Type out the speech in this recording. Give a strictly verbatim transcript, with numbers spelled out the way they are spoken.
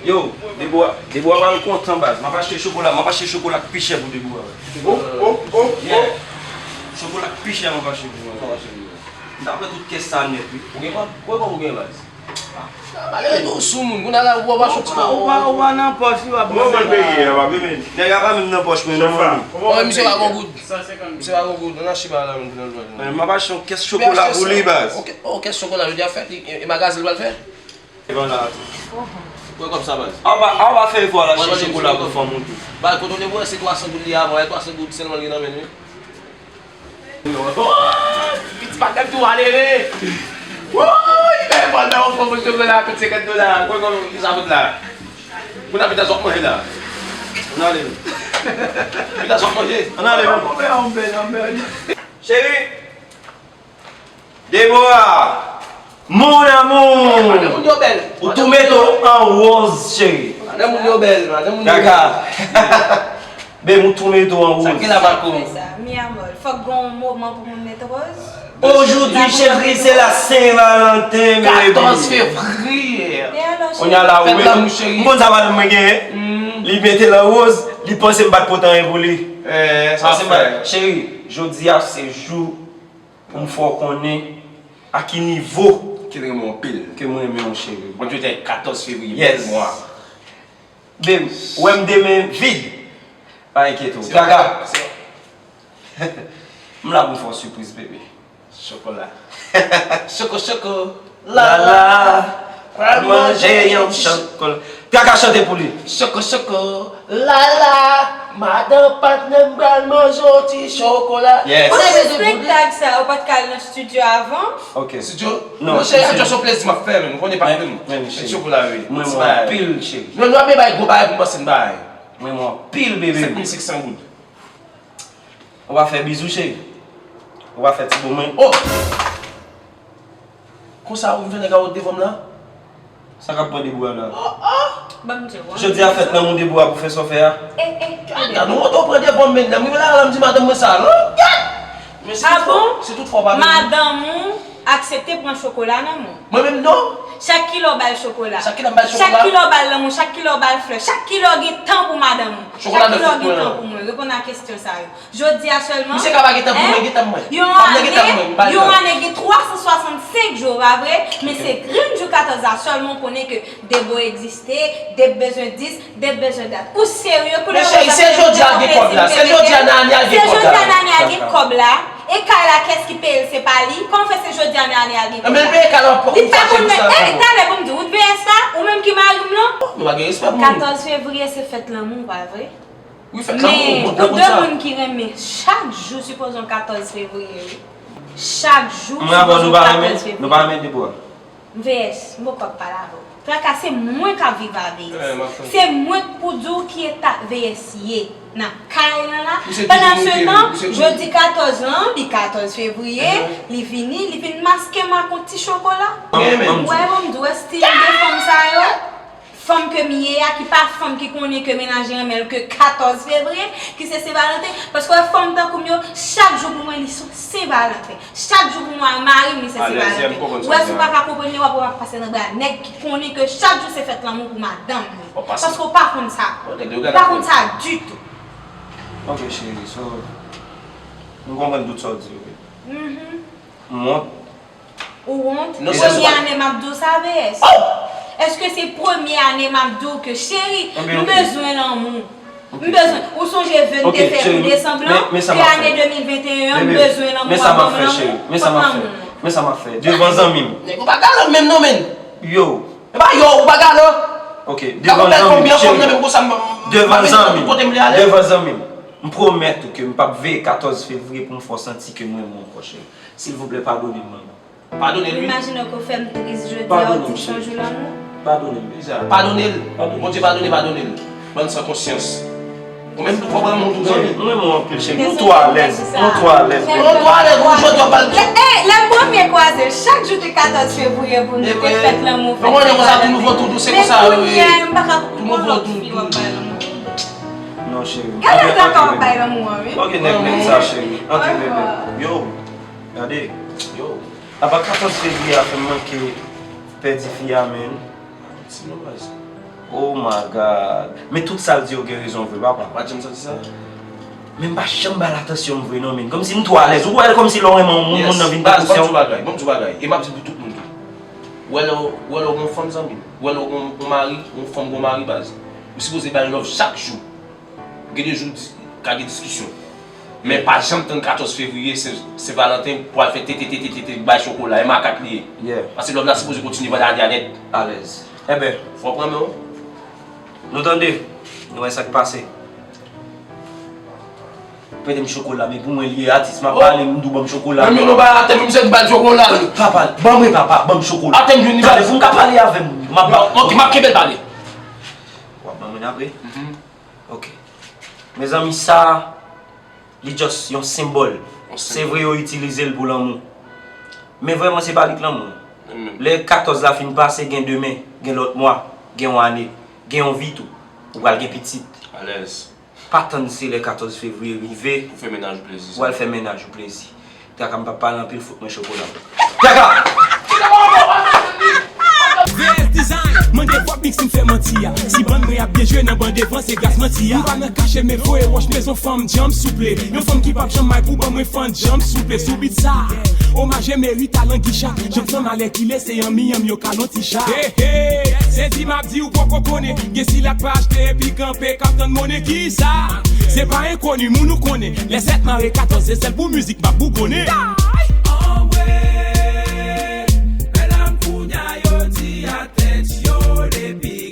Yo, Debora, Debora pral kontan, baz. M ap achte chokola, m ap achte chokola k pi chè pou Debora, baz. Oh, oh, oh, oh. Yeah. Chokola k pi chè m ap achte pou mwen. M ta pran tout kès sa nèt, wi. Ou gen kòb? Kòb ou gen, baz? Malere tou sou moun, kounye a la, ou pa soti. Ou pa, ou pa nan pòch, wi, w ap mande. Kòman w peye a, pa vle men? Nèg la pa menm nan pòch mwen, non, mami. Kòman w peye a? Misye pa gon goud. Misye pa gon goud, nou nan chiba la, nou nan lwen. Men m ap achte yon kès chokola pou li, baz. Ok, oh, kès chokola, jodi a fèt, e, e magazin l pral fè? Evan la tou. Pran kòb sa, baz. A w pa, a w pa fè efò al achte chokola pou fanm ou tou. Baz, kote w te wè se twa san goud li a, mwen, twa san goud sèlman li gen nan men l, wi. Piti patnè m tou ale, wi. Woy, men mwen nan yon fòm chokola a kout senkant dola. Pran kòb sa fout la. Moun ap pita sa w ap manje la. Ann ale. Pita sa w ap manje. Ann ale, men. Cheri. Debora, mon amour! Madanm moun yo bèl. Ou tou mete w an woz, cheri. Madanm moun yo bèl, madanm moun yo bèl. Kaka. Babe, ou tou mete w an woz. Sa k gen la, Marco? Fè sa, mi amor. Fòk gen yon moman pou moun mete woz. Aujourd'hui, chérie, c'est la Saint-Valentin, baby. Katòz fevriye. E alò, cheri? Kounye a la, ou mete. Fèt lanmou, cheri. M konn sa madanm mwen genyen. Li mete l an woz, li panse m pa t pote anyen pou li. Eh, sa se fè. Cheri, jodi a se jou pou m fè w konnen a ki nivo ke m renmen w anpil. Ke m renmen w, cheri. Bon, jodi a katòz fevriye, bèl mwa. Babe, ou wè m demen vid. Pa enkyete w. Kaka. M la pou m fè w sipriz, bebe. Chokola. Choko, choko. Lala. Pral manje yon chokola. Kaka chante pou li. Choko, choko. Lala. Madan patnè m pral manje yon ti chokola. Yes. Pou respektag sa, ou pa t ka al nan estidyo avan? Ok. Estidyo? Non, monchè, estidyo se yon plezi m ap fè, men ou konnen pa menm. Men, men, cheri. Estidyo pou la, wi. Mwen, mwen anpil, cheri. Non, nou ap bay gwo bagay pou m panse n bay. Mwen, mwen anpil, bebe. Sèt mil senk san goud. Ou pa fè bizou, cheri? Ou pa fè ti bo mwen? Oh! Konsa ou vin fè nèg a wont devan m la? Sa k ap pran Debora la? Oh, oh! Ban m di w, an. Jodi a fèt lanmou, Debora, pou fè sa w fè a. Eh, eh, gade. Gade, wont ou pran devan m, men m rive la, la m di madanm mwen sa, non? Gad! Men si toutfwa, si toutfwa w pa vle. Madanm ou aksepte pran chokola nan men w. Mwen menm non. Chak kilè w ba l chokola. Chak kilè m ba l chokola. Chak kilè w ba l lanmou, chak kilè w ba l flè, chak kilè w gen tan pou madanm ou. Chokola de fout mwen. Chak kilè w gen tan pou mwen. Reponn a kesyon sa yo. Jodi a sèlman. Misye ka pa gen tan pou mwen, gen tan mwen. Yon ane, yon ane gen twa san swasannsenk jou, pa vre? Men se grenn jou katòz la sèlman w konnen ke Debo egziste, Deb bezwen dis, Deb bezwen dat. Ou serye? Kounye a w ap fè yon plezi m mete. Men cheri, se jodi a l gen kòb la, se jodi a nan ane a l gen kòb la. Se jodi a nan ane a l gen kòb la. E kay la, kiyès ki peye l? Se pa li? Kòman fè se jodi a nan ane a l gen kòb la? Ebyen, l peye kay la pou sa, cheri, sa. Li pa konn menm, e, e, talè pou m di w, ou t veye sa? Ou menm ki mari m lan? Nou pa gen respè pou moun. Katòz fevriye se fèt lanmou, pa vre? Wi, fèt lanmou, bon, bon, bon sa. Men, pou de moun ki renmen, chak jou sipoze yon katòz fevriye, wi. Chak jou sipoze yon katòz fevriye. M veye s, m poko ap pale avè w. Traka, se mwen k ap viv a veye s. Se mwen k pou di w ki eta veye s ye nan kay lan la. Pandan se tan, jodi katòz lan, li katòz fevriye, li vini, li vin maske m ak yon ti chokola. Ou wè, bon, m di w, wè stil de fanm sa yo? Fanm ke m ye a, ki pa fanm ki konnen ke mennaj li renmen l ke katòz fevriye, ki se Sen Valanten. Paske w wè fanm tankou m yo, chak jou pou mwen li se yon Sen Valanten. Chak jou pou mwen, mari m li se Sen Valanten. Ou wè si w pa ka konprann li, w ap wè w ap pase nan bra nèg ki konnen ke chak jou se fèt lanmou pou madanm li. Paske w pa konn sa. Ou pa konn sa ditou. Ok, cheri, so, m konprann tout sa w di yo, wi. M wont. Ou wont? Premye ane m ap di w sa, V S. Èske se premye ane m ap di w ke, cheri, m bezwen lanmou. M bezwen. Ou sonje vè n te fè yon de sanblan ke ane de mil venteyen an, m bezwen lanmou a, ban mwen lanmou, pot lanmou mwen. Men sa m ap fè, cheri. Men sa m ap fè. Devan zanmi m. Nèg ou pa galan menm non, menn. Yo. E pa yo, ou pa galan. Ok, devan zanmi m, cheri. Devan zanmi m. Devan zanmi m. M pwomèt ou ke m p ap veye katòz fevriye pou m fè w santi ke m renmen w ankò, cheri. Silvouplè, padone m, manman. Padone l, wi. Ou imajine ke w fè m tris jodi a, ou di m se yon jou lanmou? Padone m, cheri. Padone l. Padone l. Bondye padone, padone l. Bann san konsyans. Ou menm tou, fò w pran moun tou, zanmi. Mwen, mwen, anpil, cheri. Nou twò alèz. Nou twò alèz. Nou twò alèz, wi, jodi a w pral. Lè, eh, lè m premye kwaze l, chak jou te katòz fevriye pou nou te fèt lanmou, fèt Sen Valanten. Men kounye a, m pa ka konprann lòt fi w ap bay lanmou. Non, cheri. Gade traka w ap bay lanmou an, wi. Ok, nèg, nèg sa, cheri. Antre, bebe. Yo, gade. Yo. Apa katòz fevriye a fè m manke pèdi fi a, menn. Ti non, baz. Oh my God. Men tout sa l di yo gen rezon vre, papa. Pa janm santi sa? Men m pa janm ba l atansyon m vre non, men. Kòmsi m twò alèz. Ou wè kòmsi lè w renmen yon moun, moun nan vin pi konfyan. Baz, ban m di w bagay, ban m di w bagay. E m ap di l pou tout moun tou. Ou wè lè w, ou wè lè w gen yon fanm, zanmi m. Ou wè lè w gen yon mari, yon fanm gen yon mari, baz. Ou sipoze ba l love chak jou. Gen de jou, di, ka gen diskisyon. Men pa janm tann katòz fevriye, Sen, Sen Valanten, pou al fè tete, tete, tete, bay chokola. E makak li ye. Paske love la sipoze kontinye pandan ane a nèt. Alèz. Enben. Fò w pran men w. Nou tande. Nou wè sa k pase. Prete m chokola, men pou mwen li ye atis. M ap pale, m di w ban m chokola. Menm yon non bay atè, menm se bay chokola. Papa, ban mwen papa, ban m chokola. Atè m vini. Tande, pou m ka pale avè m. M ap ba. Ok, m ap kenbe l pale. W ap ban mwen apre? Ok. Mezanmi, sa, li just yon senbòl. Se vre yo itilize l pou lanmou. Men vrèman, se pa li k lanmou. Lè katòz la fin pase, gen demen, gen lòt mwa, gen yon ane, gen yon vi tou. Ou pral gen pitit. Alèz. Pa tann se lè katòz fevriye rive, pou fè mennaj ou plezi. Ou al fè mennaj ou plezi. Traka m p ap pale anpil, fout mwen chokola m. Traka! V S Design, mande Bob Mix si m fè manti a. Si bann mwen ap byen jwe nan ban devan, se gras manti a. M pa nan kache, men voye wòch, bezwen fanm djanm souple. Yon fanm ki p ap janm may pou ban mwen fanm djanm souple. Sou beat sa, omaj e merit Alan Guichard. Janm sanm alèkile, se an miyanm yo ka lonti cha. Hey, hey, se di m ap di ou poko konnen. Gen sila k pa achte epi kanpe k ap tann monnen. Kisa? Se pa enkoni, moun ou konnen. Lè sèt mare katòz, se sèl pou mizik m ap bougonnen. Anmwe, men la m kounya yo di atensyon depi